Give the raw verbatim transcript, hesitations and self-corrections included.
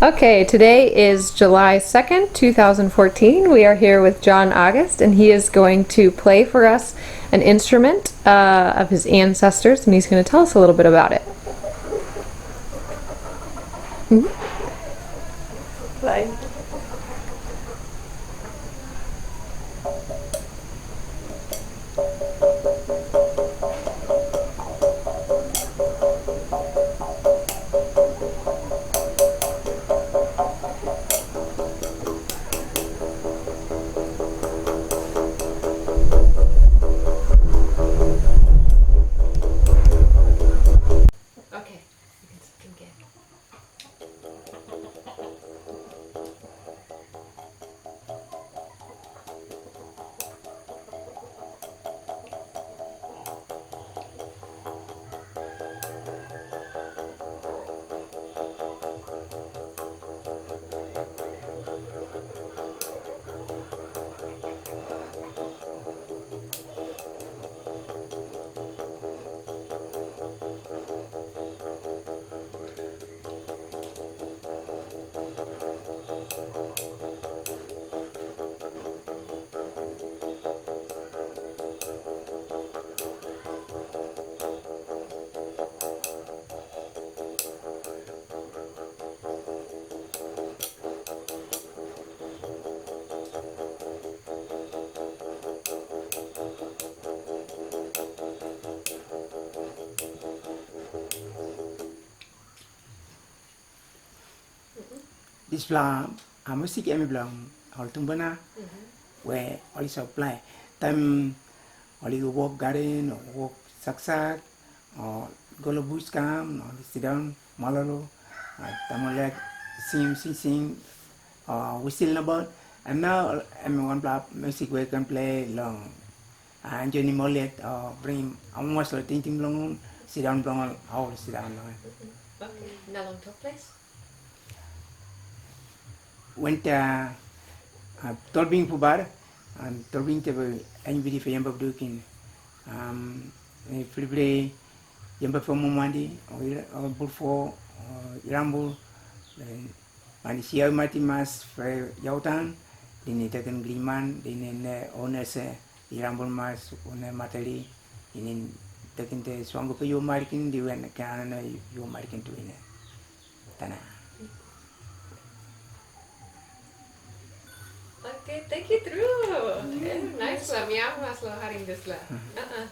Okay, today is July second, two thousand fourteen. We are here with John August, and he is going to play for us an instrument uh, of his ancestors, and he's going to tell us a little bit about it. Mhm. Play. Okay, you can, can get. Dispela, a, musik em i bilong ol tumbuna, mhm, we ol i save plai. Taim ol i go wok gaden, o wok saksak, o go long bus kam, ol i sindaun, malolo, a, taim ol laik singim singsing, o wisil nabaut. Em nau, em wanpela musik we i ken plai long, a, joinim ol yet, o bringim amamas long tingting bilong ol, sindaun bilong ol, a ol sindaun long en. Okay. Na long tok ples? Wenta, a, tolbing pubar, an tolbing te bai anybody for yamba dukin. Um, e, fribri yamba for momandi, o, o bulfo, o irambul, then mani siau mati mas for yautan, then e taken gliman, then e ne onese, irambul mas, one matali, then e taken te swango pe yo marikin, di wen kana na yo marikin tu ine. Tana. Okay, thank you, Drew. Eh, nice lah, mi amamas lo harim dispela. Uh-uh.